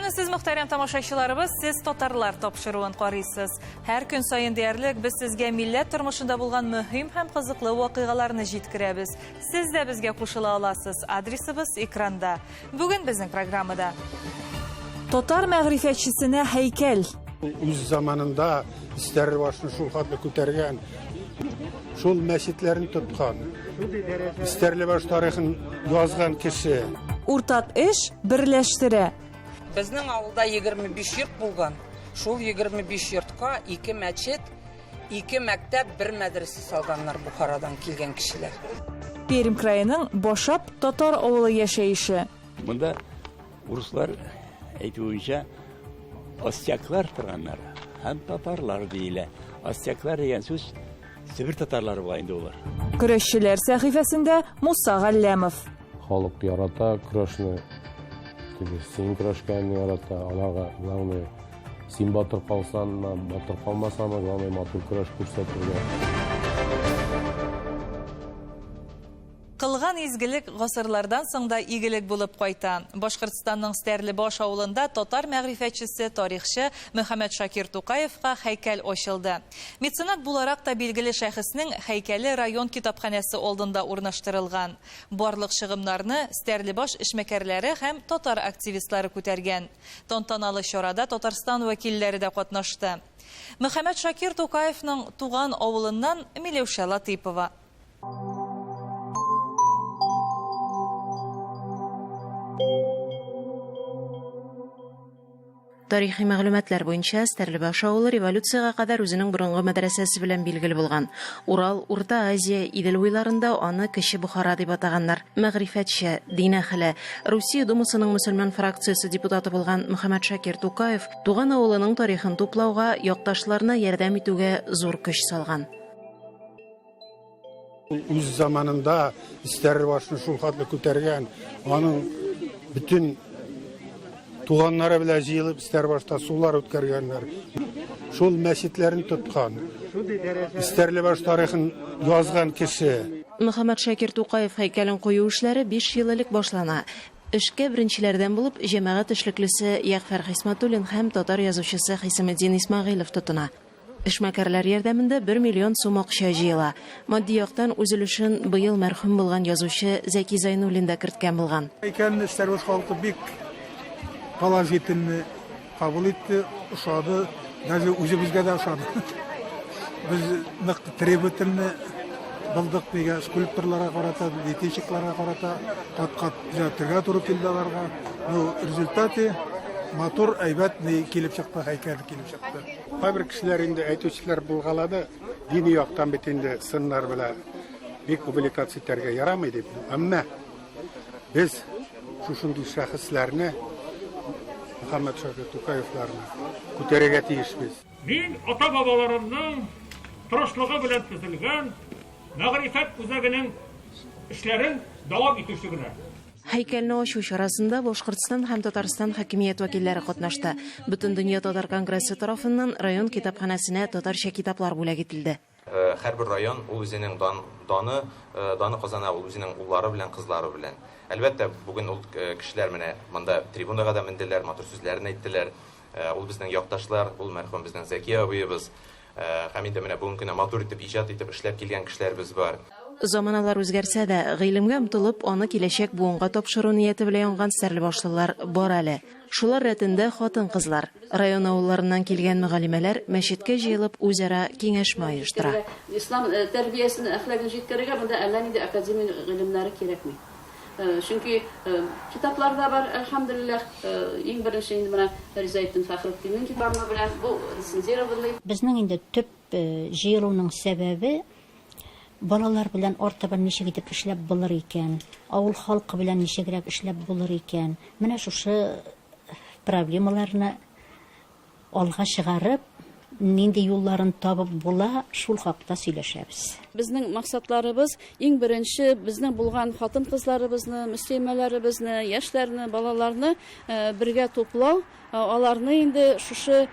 Исәнмесез, мөхтәрәм тамашачыларыбыз, сез Татарлар тапшыруын карыйсыз. Һәр көн саен диярлек без сезгә милләт тормышында булган мөһим һәм кызыклы вакыйгаларны җиткерәбез. Сез дә безгә кушыла аласыз. Адресыбыз экранда. Бүген безнең программада. Татар мәгърифәтчесенә һәйкәл. Үз заманында Стәрлебашны шул хәтле күтәргән, шул мәчетләрен тоткан, Стәрлебаш тарихын язган кеше. Уртак эш берләштерә. Безнең авылда 25 йорт булган. Шул 25 йортка ике мәчет, ике мәктәп, бер мәдрәсә салганнар Бухарадан килгән кешеләр. Пермь краеның Башап татар авылы яшәеше. Монда урыслар әйтүенчә, остяклар торганнар һәм татарлар диелә. Остяклар дигән сүз Себер татарлары була инде улар. Көрәшчеләр сәхифәсендә Муса Галләмов. Халык ярата көрәшне. Теге син көрәшкәнне ярата. Аларга главное син батыр калсаңмы, батыр калмасаңмы, главное матур көрәш күрсәтергә. Кылган изгелек гасырлардан соң да игелек булып кайта. Башкортстанның Стәрлебаш авылында татар мәгърифәтчесе, тарихчы Мөхәммәтшакир Тукаевка һәйкәл ачылды. Меценат буларак та билгеле шәхеснең һәйкәле район китапханәсе алдында урнаштырылган. Барлык чыгымнарны Стәрлебаш эшмәкәрләре һәм татар активистлары күтәргән. Тантаналы чарада Татарстан вәкилләре дә катнашты. Мөхәммәтшакир Тукаевның туган авылыннан Миләүшә Латыйпова. Тарихи мәгълүматлар буенча, Стәрлебаш авылы революциягә кадәр үзенең борынгы мәдрәсәсе белән билгеле булган. Урал, Урта Азия, Идел буйларында аны Кече Бохара дип атаганнар. Мәгърифәтче, дин әһеле, Русия Думасының мөселман фракциясе депутаты булган Мөхәммәтшакир Тукаев туган авылының тарихын туплауга, якташларына ярдәм итүгә зур көч салган. Ул үз заманында Стәрлебашны шул хәтле күтәргән, аның бөтен туганнары белән җыелып Стәрлебашта сулар үткәргәннәр. Шул мәчетләрен тоткан. Стәрлебаш тарихын язган кеше. Мөхәммәтшакир Тукаев һәйкәлен кую эшләре биш ел элек башлана. Эшкә беренчеләрдән булып җәмәгать эшлеклесе Ягъфәр Хисмәтуллин һәм татар язучысы Хисаметдин Исмәгыйлев тотына. Эшмәкәрләр ярдәмендә бер миллион сум акча җыела. Матди яктан үз өлешен быел мәрхүм булган язучы Зәки Зәйнуллин да керткән булган. Һәйкәлне Стәрлебаш халкы бик положительно кабул итте, ошады, даже үзебезгә дә ошады. Без нык требовательны булдык, нигә скульпторларга карата, литейщикларга карата кат-кат төзәтергә туры килде аларга. Ну, в результате матур, әйбәт ни килеп чыкты, һәйкәл килеп чыкты. Кайбер кешеләр инде әйтүчеләр булгалады, дини яктан бит инде сыннар белән бик увлекаться итәргә ярамый дип. Әмма без шушындый шәхесләрне, Мөхәммәт Шакир Тукаевларны күтәрергә тиешбез. Мин ата-бабаларымның тырышлыгы белән төзелгән мәгърифәт үзәгенең эшләрен дәвам итүче генә. Һәйкәлне ачу чарасында Башкортстан һәм Татарстан хакимият вәкилләре катнашты. Бөтендөнья татар конгрессы тарафыннан район китапханәсенә татарча китаплар бүләк ителде. Һәрбер район ул үзенең дан, даны, даны казана ул үзенең уллары белән, кызлары белән. Әлбәттә, бүген ул кешеләр менә монда трибунага да менделәр, матур сүзләрен әйттеләр. Ул безнең якташлар, ул мәрхүм безнең Зәки абыебыз. Һәм инде менә бүгенге көндә матур итеп иҗат итеп эшләп килгән кешеләребез бар. Заманалар үзгәрсә дә, гыйлемгә омтылып, аны киләчәк буынга тапшыру нияте белән янган стәрлебашлылар бар әле. Шулар рәтендә хатын-кызлар. Район авылларыннан килгән мөгаллимәләр мәчеткә җыелып үзара киңәшмә оештыра. Ислам тәрбиясен, әхлагын җиткерергә монда әллә нинди академия гыйлемнәре кирәкми. Чөнки китаплар да бар, әлхәмдүлилләһ. Иң беренче инде менә Ризаэтдин Фәхретдиннең китабы белән, бу рецензированный. Безнең инде төп җыелуның сәбәбе, балалар белән артабан ничек итеп эшләп булыр икән, авыл халкы белән ничегрәк эшләп булыр икән, менә шушы проблемаларны Алга чыгарып, нинди юлларын табып була, шул хакта сөйләшәбез. Безнең максатларыбыз, иң беренче, безнең булган хатын-кызларыбызны, мөслимәләребезне, яшьләрне, балаларны бергә туплау, аларны инде шушы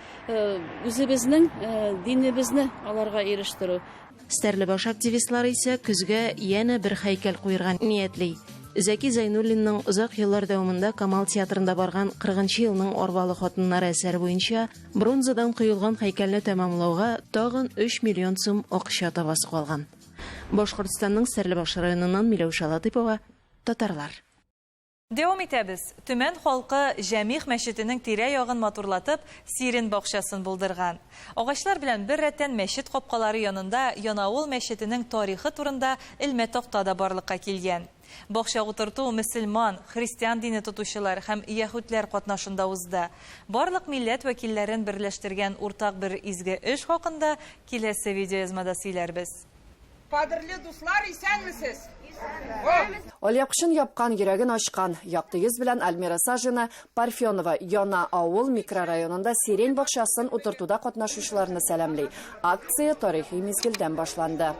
үзебезнең динебезне аларга ирештерү. Стәрлебаш активистлары исә көзгә янә бер һәйкәл куерга ниятли. Зәки Зәйнуллинның озак еллар дәвамында Камал театрында барган 40 нчы елның арбалы хатыннары әсәре буенча бронзадан коелган һәйкәлне тәмамлауга тагын 3 миллион сум акча табасы калган. Башкортстанның Стәрлебаш районыннан Миләүшә Латыйпова, Татарлар. Дәвам итәбез. Төмән халкы Җәмигъ мәчетенең тирә-ягын матурлатып, сирень бакчасын булдырган. Агачлар белән беррәттән мәчет капкалары янында Янаул мәчетенең тарихы турында элмә такта да барлыкка килгән. Бакча утырту мөселман, христиан дине тотучылар һәм яһүдләр катнашында узды. Барлык милләт вәкилләрен берләштергән уртак бер изге эш хакында киләсе видеоязмада сөйләрбез. Кадерле дуслар, исәнмесез! Алъяпкычын япкан, йөрәген ачкан. Якты йөз белән Альмира Сажина, Парфенова, Яна авыл микрорайонында сирень бакчасын утыртуда катнашучыларны сәламли. Акция тарихи мизгелдән башланды.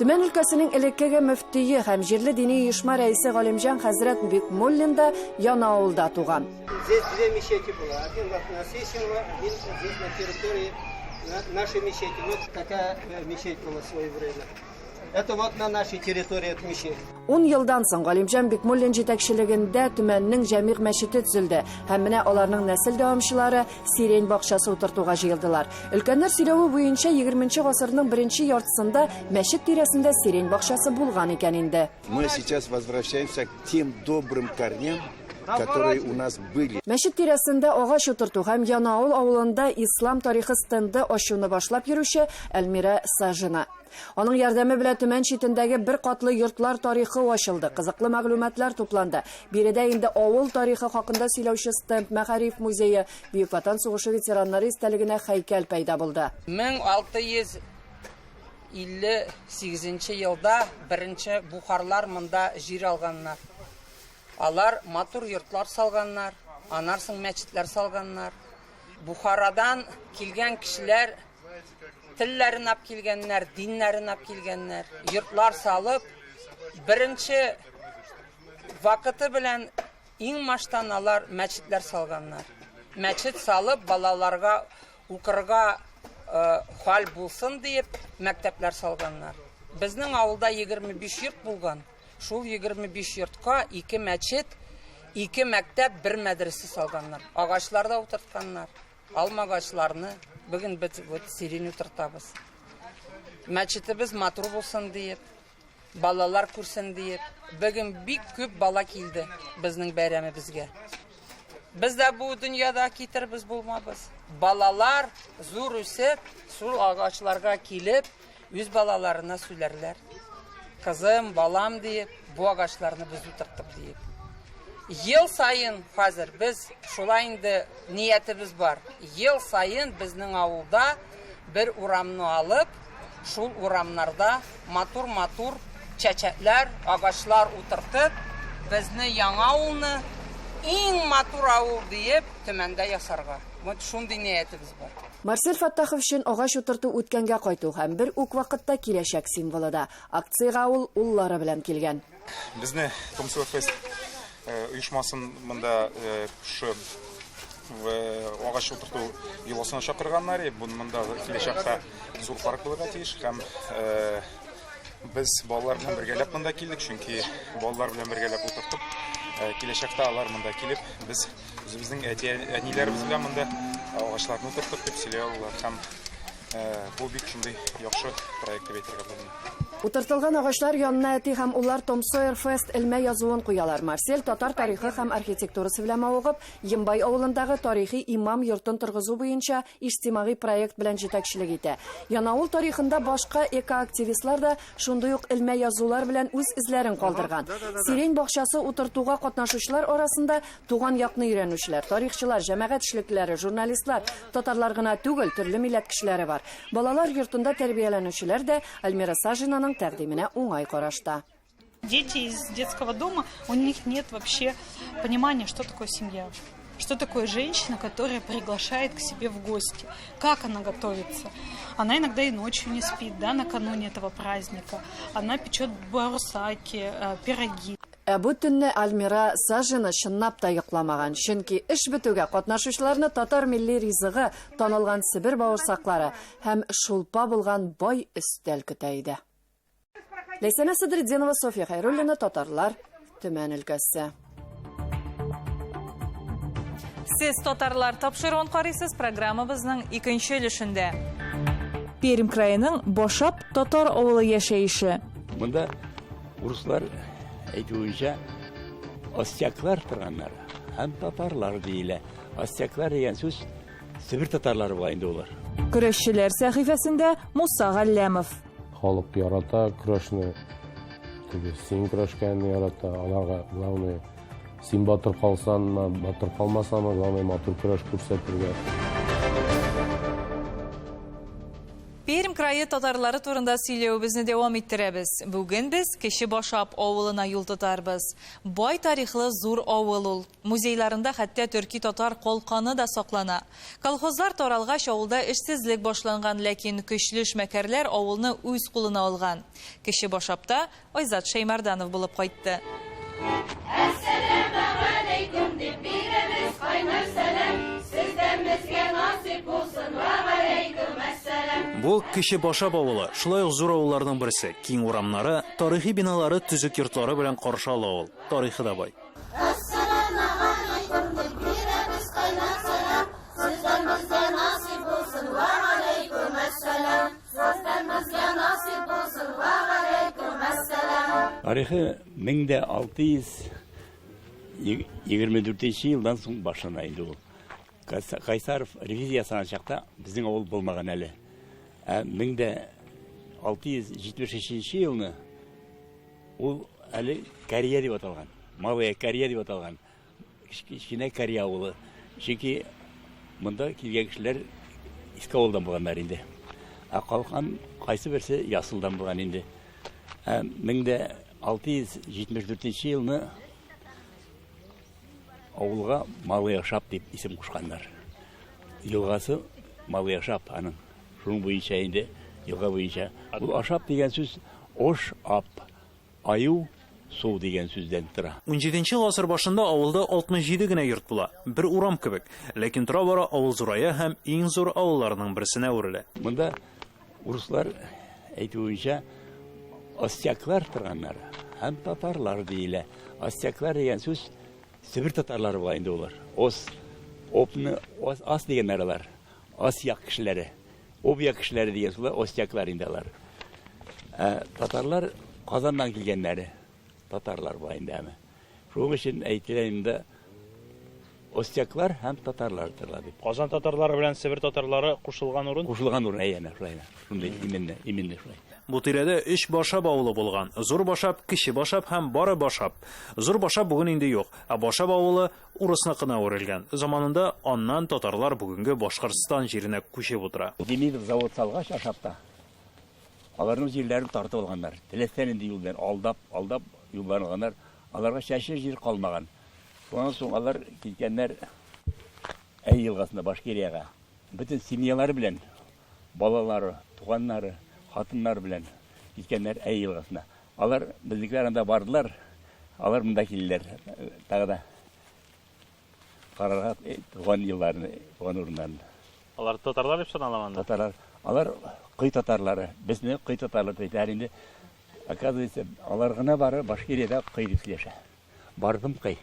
Төмән өлкәсенең элеккеге мөфтие һәм җирле дини оешма рәисе Галимҗан хәзрәт Бикмуллин да Янаавылда туган. Здесь две мечети было. Один в Афанасьевщине, один здесь на территории нашей мечети. Вот такая э, мечеть была в свое время. Это вот на нашей территории эта мечеть. Ун елдан соң Галимҗан Бикмуллин җитәкчелегендә Төмәннең Җәмигъ мәчете төзелде һәм менә аларның нәсел дәвамчылары сирень бакчасы утыртуга җыелдылар. Өлкәннәр сөйләве буенча, егерменче гасырның беренче яртысында мәчет тирәсендә сирень бакчасы булган икән инде. Мы сейчас возвращаемся к тем добрым корням, которые у нас были. Мәчет тирәсендә агач утырту һәм Янаул авылында ислам тарихы стенды ачуны башлап йөрүче Әлмирә Сажина. Аның ярдәме белән Төмән читендәге бер катлы йортлар тарихы ачылды, кызыклы мәгълүматлар тупланды. Биредә инде авыл тарихы хакында сөйләүче стенд, мәгариф музее, Бөек Ватан сугышы ветераннары истәлегенә һәйкәл пәйда булды. 1658 нче елда беренче бухарлар монда җир алганнар. Алар матур йортлар салганнар, аннан соң мәчетләр салганнар. Бухарадан килгән кешеләр Телләрен ап килгәннәр, диннәрен ап килгәннәр. Йортлар салып, беренче вакыты белән иң маштан алар мәчетләр салганнар. Мәчет салып, балаларга укырга э, хал булсын диеп, мәктәпләр салганнар. Безнең авылда 25 йорт булган. Шул 25 йортка ике мәчет, ике мәктәп, бер мәдрәсә салганнар. Агачлар да утыртканнар. Алмагачларны бүген без вот сирень утыртабыз. Мәчетебез матур булсын диеп, балалар күрсен диеп. Бүген бик күп бала килде безнең бәйрәмебезгә. Без дә бу дөньяда китербез булмабыз. Балалар зур үсеп, шул агачларга килеп, үз балаларына сөйләрләр. Кызым, балам диеп, бу агачларны без утырттык диеп. Ел саен хәзер без шулай инде ниятебез бар. Ел саен безнең авылда бер урамны алып, шул урамнарда матур-матур чәчәкләр, агачлар утыртып, безне яңа авылны иң матур авыл диеп Төмәндә ясарга. Вот шундый ниятебез бар. Марсель Фәттахов өчен агач утырту үткәнгә кайту һәм бер үк вакытта киләчәк символы да. Акциягә ул уллары белән килгән. Безне Томсова фест оешмасын монда шушы агач утырту йоласына чакырганнар. Монда киләчәктә зур парк булырга тиеш һәм без балалар белән бергәләп монда килдек, чөнки балалар белән бергәләп утыртып, киләчәктә алар монда килеп, без үзебезнең әти-әниләребез белән монда агачларны утырттык дип сөйли алалар һәм бу бик шундый яхшы проект дип әйтергә була. Утыртылган агачлар янына әти һәм уллар Том Сойер Фест элмә язуын куялар. Марсель татар тарихы һәм архитектурасы белән мавыгып, Ембай авылындагы тарихи имам йортын торгызу буенча иҗтимагый проект белән җитәкчелек итә. Янаул тарихында башка экоактивистлар да шундый ук элмә язулар белән үз эзләрен калдырган. Сирень бакчасы утыртуга катнашучылар арасында туган якны өйрәнүчеләр, тарихчылар, җәмәгать эшлеклеләре, журналистлар, татарлар гына түгел, төрле милләт кешеләре бар. Балалар йортында тәрбияләнүчеләр дә Альмира Сажинаның тәкъдименә уңай карашта. Дети из детского дома, у них нет вообще понимания, что такое семья. Что такое женщина, которая приглашает к себе в гости? Как она готовится? Она иногда и ночью не спит, да, накануне этого праздника. Она печет баурсаки, э, пироги. Ә бу төнне Альмира Сажина чынлап та йокламаган, чөнки эш бетүгә катнашучыларны татар милли ризыгы, танылган Себер бавырсаклары һәм шулпа булган бай өстәл көтә иде. Ләйсәнә Садретдинова, Софья Хәйруллина, Татарлар, Төмән өлкәсе. Сез татарлар тапшыруын карыйсыз программабызның икенче өлешендә. Пермь краеның Башап татар авылы яшәеше. Монда урыслар әйтүенчә остяклар торганнар һәм татарлар диелә. Остяклар дигән сүз Себер татарлары була инде улар. Көрәшчеләр сәхифәсендә Муса Галләмов. Халык ярата көрәшне. Теге син көрәшкәнне ярата. Аларга главное син батыр калсаңмы, батыр калмасаңмы, главное матур көрәш күрсәтергә. Пермь крае татарлары турында сөйләвебезне дәвам иттерәбез. Бүген без Кече Башап авылына юл тотарбыз. Бай тарихлы зур авыл ул. Музейларында хәтта төрки-татар калканы да саклана. Колхозлар таралгач, авылда эшсезлек башланган, ләкин көчле эшмәкәрләр авылны үз кулына алган. Кече Башапта Айзат Шәймәрданов булып кайтты. Әссәләмәгаләйкүм дип бирәбез кайнар сәлам, Сездән безгә насыйп булсын, вәгаләйкүм әссәлам. Бу, Кече Башап авылы, шулай ук зур авылларның берсе. Киң урамнары, тарихи биналары, төзек йортлары белән каршы ала ул. Тарихы да бай. Әссәләмәгаләйкүм дип бирәбез кайнар сәлам, Сездән безгә насыйп булсын, вәгаләйкүм әссәлам. Сездән безгә насыйп булсын, вәгаләйкүм әссәлам. Тарихы 1624 елдан соң башлана инде ул. Кайсаров ревизия ясаган чакта безнең авыл булмаган әле. Ә 1673 елны Ул әле Корея дип аталган. Малая Корея дип аталган. Кечкенә Корея авылы. Чөнки монда килгән кешеләр иске авылдан булганнар инде. Ә калган кайсы берсе Ясылдан булган инде. Ә 1674 елны авылга Малый Ашап дип исем кушканнар. Елгасы Малый Ашап аның. Шуның буенча инде, елга буенча. Ул Ашап дигән сүз Ош, ап, аю, су дигән сүздән тора. Унҗиденче гасыр башында авылда 67 генә йорт була, бер урам кебек. Ләкин тора-бара авыл зурая һәм иң зур авылларның берсенә әверелә. Монда урыслар әйтүенчә, остяклар торганнар һәм татарлар диелә. Остяклар дигән сүз Себер татарлары була инде улар. Ос, опны ос, ас дигәннәр алар. Ас як кешеләре. Об як кешеләре дигән сүз остяклар инде алар. Ә татарлар Казаннан килгәннәре. Татарлар була инде әме. Шуның өчен әйтелә инде остяклар һәм татарлар тора дип. Казан татарлары белән Себер татарлары кушылган урын? Кушылган урын, әйе, әнә шулай. Шундый именно, именно шулай. Бу тирәдә өч Башап авылы булган. Зур Башап, Кече Башап һәм бары Башап. Зур Башап бүген инде юк, ә Башап авылы урысныкына әверелгән. Заманында аннан татарлар бүгенге Башкортстан җиренә күчеп утыра. Демидов завод салгач Ашапта, аларның җирләрен тартып алганнар. Теләсә нинди юл белән алдап, алдап юлларын алганнар. Аларга чәчер җир калмаган. Шуннан соң алар киткәннәр Әй елгасына, Башкириягә. Бөтен семьялары белән, балалары, туганнары, хатыннары белән киткәннәр Әй елгасына. Алар, безнекеләр анда бардылар, алар монда килделәр. Тагы да карарга туган елларны, туган урыннарын. Алар татарлар дип саналамы анда? Татарлар. Алар кый татарлары. Безне кый татарлар дип әйтәләр инде. Оказывается, алар гына бары Башкириядә кый дип сөйләшә. Бардым кый.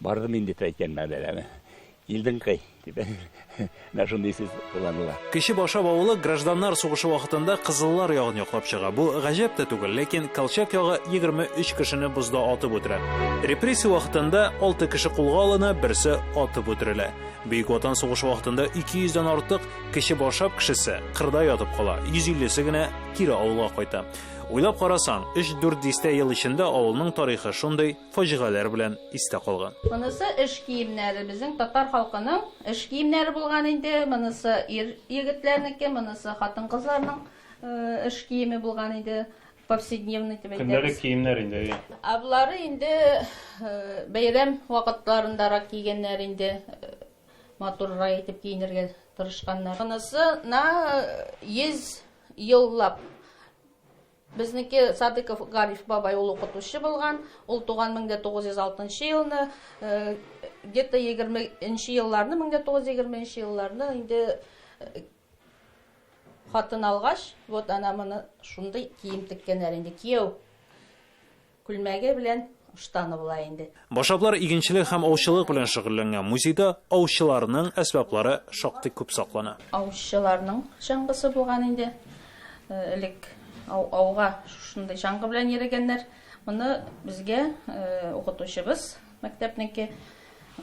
Бардым инде дип әйткән мәгънәдәме. Килдең кый дип. Менә шундый сүз кулланыла. Кече Башап авылы гражданнар сугышы вакытында кызыллар ягын яклап чыга. Бу гаҗәп тә түгел, ләкин Колчак ягы 23 кешене бозда атып үтерә. Репрессия вакытында 6 кеше кулга алына, берсе атып үтерелә. Бөек Ватан сугышы вакытында 200 дән артык Кече Башап кешесе кырда ятып кала, 150-се генә кире авылга кайта. Уйлап карасаң, өч-дүрт дистә ел эчендә авылның тарихы шундый фаҗигаләр белән истә калган. Монысы эш киемнәре, безнең татар халкының эш киемнәре булган инде. Монысы ир егетләрнеке, монысы хатын-кызларның эш киеме булган инде, повседневный дип әйтәбез. Көндәлек киемнәр инде, әйе. Ә болары инде бәйрәм вакытларындарак кигәннәр инде, матуррак итеп киенергә тырышканнар. Монысы на 100 еллап. Безнеке Садыков Гариф бабай, ул укытучы булган. Ул туган 1906 нчы елны, где-то 20 нче елларны, 1920 нче елларны инде хатын алгач, вот ана моны шундый кием теккәннәр инде. Кияү күлмәге белән ыштаны була инде. Башаплар игенчелек һәм аучылык белән шөгыльләнгән. Музейда аучыларның әсбаплары шактый күп саклана. Аучыларның чаңгысы булган инде. Элек ауга шушындый чаңгы белән йөрегәннәр. Моны безгә укытучыбыз мәктәпнеке,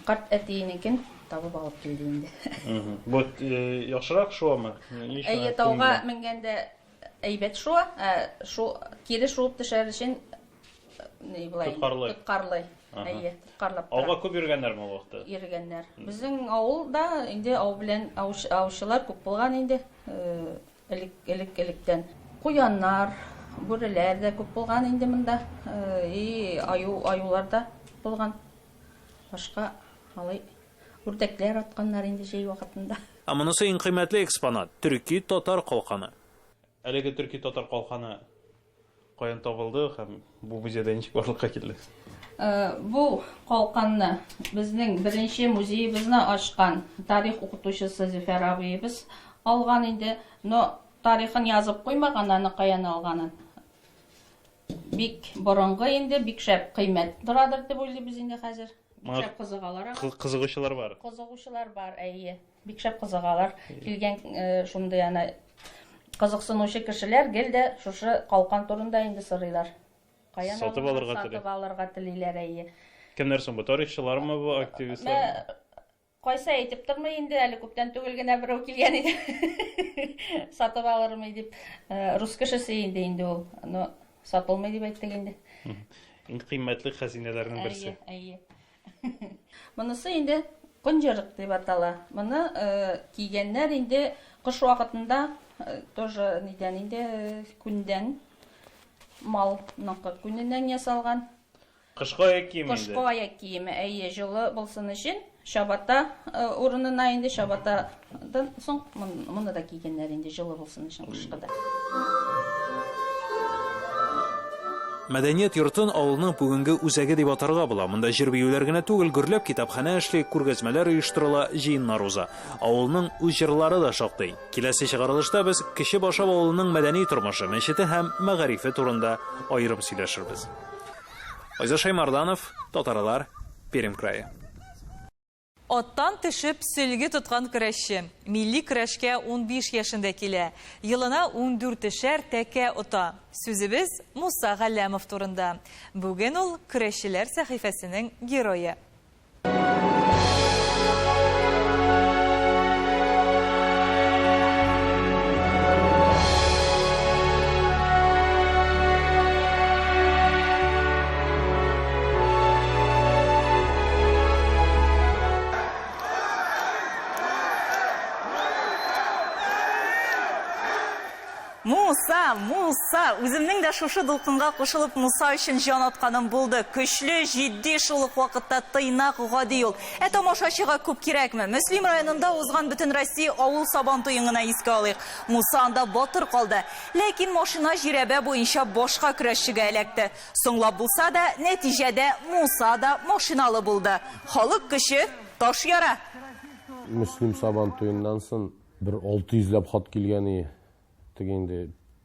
карт әтиенекен табып алып килде инде. Бу яхшырак шуамы? Әйе, тауга менгәндә әйбәт шуа, ә шу кире шуып төшәр өчен ни болай Тоткарлый. Тоткарлый. Әйе, тоткарлап тора. Ауга күп йөргәннәрме ул вакытта? Йөргәннәр. Безнең авылда инде ау белән аучылар күп булган инде, элек элек электән. Куяннар, бүреләр дә күп булган инде монда. И аю аюлар да булган. Башка алай үрдәкләр атканнар инде җәй вакытында. Ә монысы иң кыйммәтле экспонат, төрки-татар калканы. Әлеге төрки-татар калканы каян табылды һәм бу музейда ничек барлыкка килде? Бу калканны безнең беренче музеебызны ачкан тарих укытучысы Зөфәр абыебыз алган инде. Но тарихын язып куймаган, аны каян алганын. Бик борынгы инде, бик шәп кыйммәт торадыр дип уйлыйбыз инде хәзер. Бик шәп кызыгалар аңа. Кызыгучылар бар. Кызыгучылар бар, әйе. Бик шәп кызыгалар. Килгән шундый ана кызыксынучы кешеләр гел дә шушы калкан турында инде сорыйлар. Каян Сатып алырга тели. Сатып алырга телиләр, әйе. Кемнәр соң бу? Тарихчылармы бу, активистлармы? Кайсы әйтеп тормый инде, әле күптән түгел генә берәү килгән иде. Сатып алырмы дип. Рус кешесе инде инде ул. Но сатылмый дип әйттек инде. Иң кыйммәтле хәзинәләрнең берсе. Әйе, әйе. Монысы инде конҗырык дип атала. Моны кигәннәр инде кыш вакытында, тоже нидән инде, күндән, малныкы күненнән ясалган. Кышкы аяк киеме инде. Кышкы аяк киеме, әйе, җылы булсын өчен чабата урынына инде чабатадан соң моны да кигәннәр инде җылы булсын өчен кышкыда. Мәдәният йортын авылның бүгенге үзәге дип атарга була. Монда җыр-биюләр генә түгел, гөрләп китапханә эшли, күргәзмәләр оештырыла, җыеннар уза. Авылның үз җырлары да шактый. Киләсе чыгарылышта без Кече Башап авылының мәдәни тормышы, мәчете һәм мәгарифе турында аерым сөйләшербез. Айза Шаймарданов, Татарлар, Пермь крае. Аттан төшеп, сөлге тоткан көрәшче. Милли көрәшкә 15 яшендә килә. Елына ундүртешәр тәкә ота. Сүзебез Муса Галләмов турында. Бүген ул көрәшчеләр сәхифәсенең герое. Муса, Муса, үземнең дә шушы дулкынга кушылып Муса өчен җан атканым булды. Көчле, җитди, шул ук вакытта тыйнак, гади ул. Ә тамашачыга күп кирәкме? Мөслим районында узган Бөтенроссия авыл Сабан туен гына искә алыйк. Муса анда батыр калды. Ләкин машина жирәбә буенча башка көрәшчегә эләкте. Соңлап булса да, нәтиҗәдә Муса да машиналы булды. Халык көче таш яра. Мөслим Сабан туеннан соң бер 600 ләп хат килгән и. Теге инде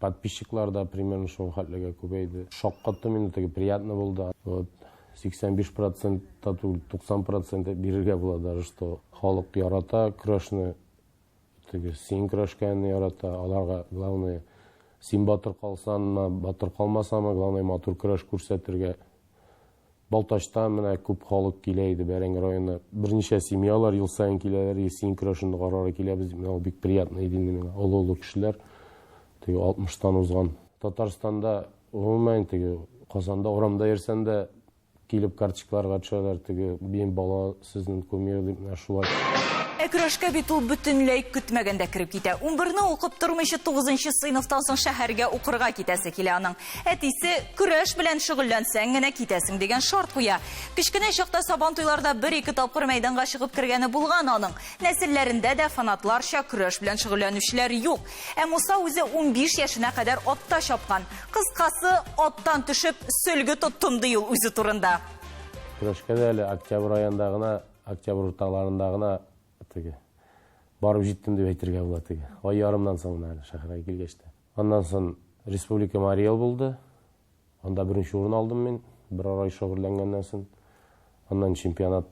подписчиклар да примерно шул хәтлегә күбәйде. Шаккаттым инде, теге приятно булды. Вот 85 процент та түгел, 90 процент бирергә була даже, что халык ярата көрәшне, теге син көрәшкәнне ярата, аларга главное син батыр калсанмы, батыр калмасамы, главное матур көрәш күрсәтергә. Балтачтан менә күп халык килә иде Бәрәңге районы. Берничә семьялар ел саен киләләр, и син көрәшен карарга киләбез дип, менә ул бик приятно иде инде миңа. Олы-олы кешеләр, теге 60-тан узган. Татарстанда, гомумән, теге Казанда урамда йөрсән дә килеп карточкаларга төшәләр, теге минем бала сезнең кумир дип, менә шулай. Ә көрәшкә бит ул бөтенләй көтмәгәндә кереп китә. Унберне укып тормыйча тугызынчы сыйныфтан соң шәһәргә укырга китәсе килә аның. Әтисе, көрәш белән шөгыльләнсәң генә китәсең дигән шарт куя. Кечкенә чакта Сабантуйларда бер-ике тапкыр мәйданга чыгып кергәне булган аның. Нәселләрендә дә фанатларча көрәш белән шөгыльләнүчеләр юк. Ә Муса үзе 15 яшенә кадәр атта чапкан. Кыскасы, аттан төшеп, сөлге тоттым, ди ул үзе турында. Көрәшкә дә әле октябрь аенда гына, октябрь урталарында гына теге барып җиттем дип әйтергә була теге. Ай ярымнан соң гына әле шәһәргә килгәч тә. Аннан соң Республика Марий Эл булды. Анда беренче урын алдым мин, берәр ай шөгыльләнгәннән соң. Аннан чемпионат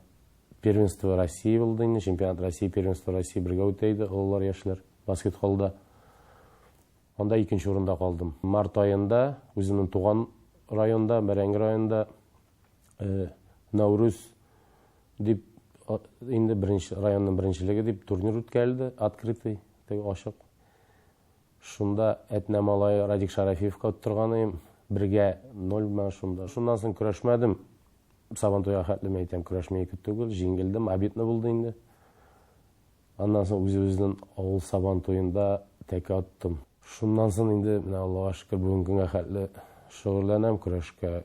первенство России булды инде. Чемпионат России, первенство России бергә үтә иде, олылар, яшьләр баскетболда. Анда икенче урында калдым. Март аенда үземнең туган районда, Бәрәңге районында э, Наурыз дип инде беренче районның беренчелеге дип турнир үткәрелде, открытый, теге ачык. Шунда Әтнә малае Радик Шарафиевка оттырганыем. Бергә ноль белән шунда. Шуннан соң көрәшмәдем. Сабантуйга хәтле мин әйтәм, көрәшми икет түгел, җиңелдем, обидно булды инде. Аннан соң үзебезнең авыл Сабантуенда тәкә оттым. Шуннан соң инде менә Аллага шөкер, бүгенге көнгә хәтле шөгыльләнәм көрәшкә.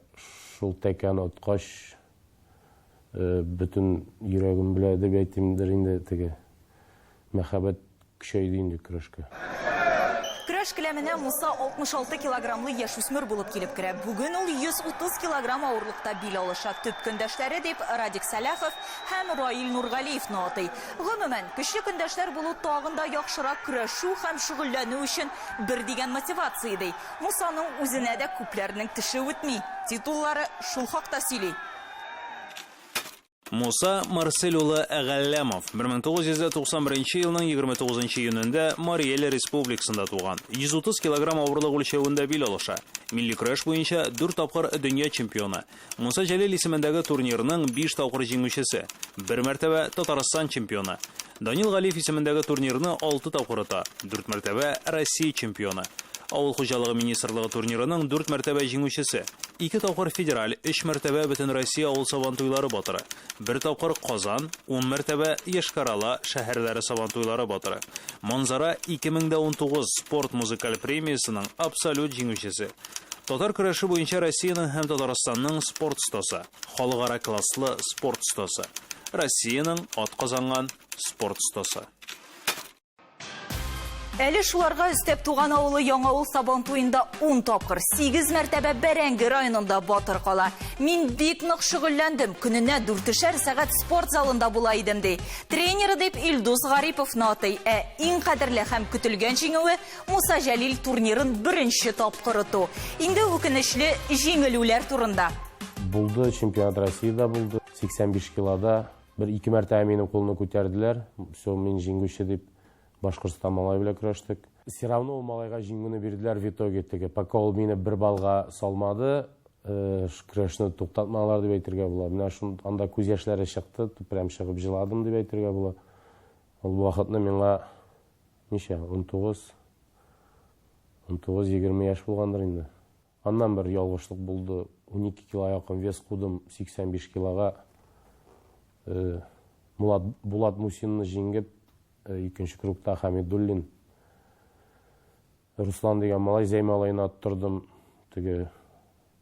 Шул тәкәне откач, бөтен йөрәгем белә дип әйтимдер инде теге мәхәббәт Көчәйде инде көрәшкә. Көрәш келәменә Муса 66 килограммлы яшүсмер булып килеп керә. Бүген ул 130 килограмм авырлыкта бил алыша. Төп көндәшләре дип Радик Сәлахов һәм Раил Нургалиевны атый. Гомумән, көчле көндәшләр булу тагын да яхшырак көрәшү һәм шөгыльләнү өчен бер дигән мотивация, ди. Мусаның үзенә дә күпләрнең теше үтми. Титуллары шул хакта сөйли. Муса Марсель улы Галләмов 1991 елның 29 июнендә Марий Эл Республикасында туган. 130 килограмм авырлык үлчәвендә бил алыша. Милли көрәш буенча дүрт тапкыр дөнья чемпионы. Муса Җәлил исемендәге турнирның биш тапкыр җиңүчесе. Бер мәртәбә Татарстан чемпионы. Данил Галиев исемендәге турнирны алты тапкыр ота. Дүрт мәртәбә Россия чемпионы. Авыл хуҗалыгы министрлыгы турнирының дүрт мәртәбә җиңүчесе. Ике тапкыр федераль, өч мәртәбә Бөтенроссия авыл сабантуйлары батыры. Бер тапкыр Казан, ун мәртәбә Йошкар-Ола шәһәрләре сабантуйлары батыры. Манзара 2019 спорт музыкаль премиясенең абсолют җиңүчесе. Татар көрәше буенча Россиянең һәм Татарстанның спорт остасы, халыкара класслы спорт остасы. Россиянең атказанган спорт остасы. Әле шуларга өстәп туган авылы Яңавыл Сабантуенда 10 тапкыр, 8 мәртәбә Бәрәңге районында батыр кала. Мин бик нык шөгыльләндем, көненә дүртешәр сәгать спорт залында була идем, ди. Тренеры дип Илдус Гариповны атый. Ә иң кадерле һәм көтелгән җиңүе Муса Җәлил турнирын беренче тапкыр оту. Инде үкенечле җиңелүләр турында. Булды, чемпионат России да булды. 85 килода Бер-ике мәртәбә минем кулны күтәрделәр. Все, мин җиңүче дип Башкортстан малае белән көрәштек. Все равно ул малайга җиңүне бирделәр в итоге теге. Пока ул мине бер баллга салмады, э, көрәшне туктатмадылар дип әйтергә була. Менә шун анда күз яшьләре чыкты, прям чыгып җыладым дип әйтергә була. Ул вакытны миңа ничә? 19 19-20 яшь булгандыр инде. Аннан бер ялгышлык булды, 12 кило якын вес кудым, 85 килога. Э, Мулат, Булат Мусинны җиңеп, э, икенче кругта Хамидуллин. Руслан дигән малай Зәй малаена аттырдым. Теге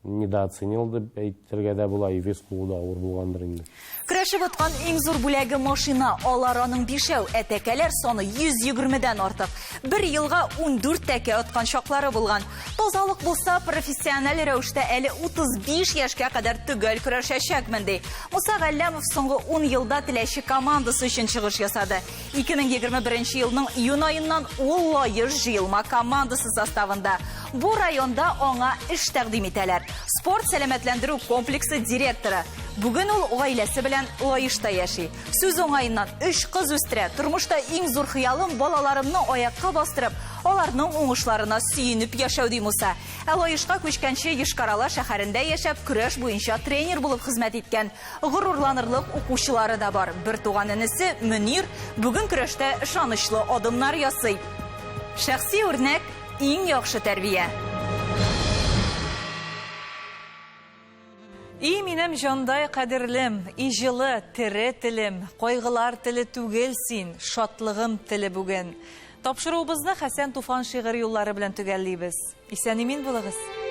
недооценил дип әйтергә дә була, и вес куу да авыр булгандыр инде. Көрәшеп откан иң зур бүләге машина. Алар аның бишәү, ә тәкәләр саны 120 дән артык. Бер елга 14 тәкә откан чаклары булган. Тазалык булса, профессиональ рәвештә әле 35 яшькә кадәр төгәл көрәшәчәкмен, ди. Муса Галләмов соңгы 10 елда Теләче командасы өчен чыгыш ясады. 2021 елның июнь аеннан ул Лаеш җыелма командасы составында. Бу районда аңа эш тәкъдим итәләр. Спорт сәламәтләндерү комплексы директоры. Бүген ул гаиләсе белән Лаешта яши. Сүз уңаеннан, өч кыз үстерә. Тормышта иң зур хыялым балаларымны аякка бастырып, аларның уңышларына сөенеп яшәү, ди Муса. Ә Лаешка күчкәнче Йошкар-Ола шәһәрендә яшәп, көрәш буенча тренер булып хезмәт иткән. Горурланырлык укучылары да бар. Бертуган энесе Мөнир бүген көрәштә ышанычлы адымнар ясый. Шәхси үрнәк, иң яхшы тәрбия. И минем җандай кадерлем, и җылы, тере телем, кайгылар теле түгел син, шатлыгым теле бүген. Тапшыруыбызны Хәсән Туфан шигырь юллары белән төгәллибез. Исән-имин булыгыз!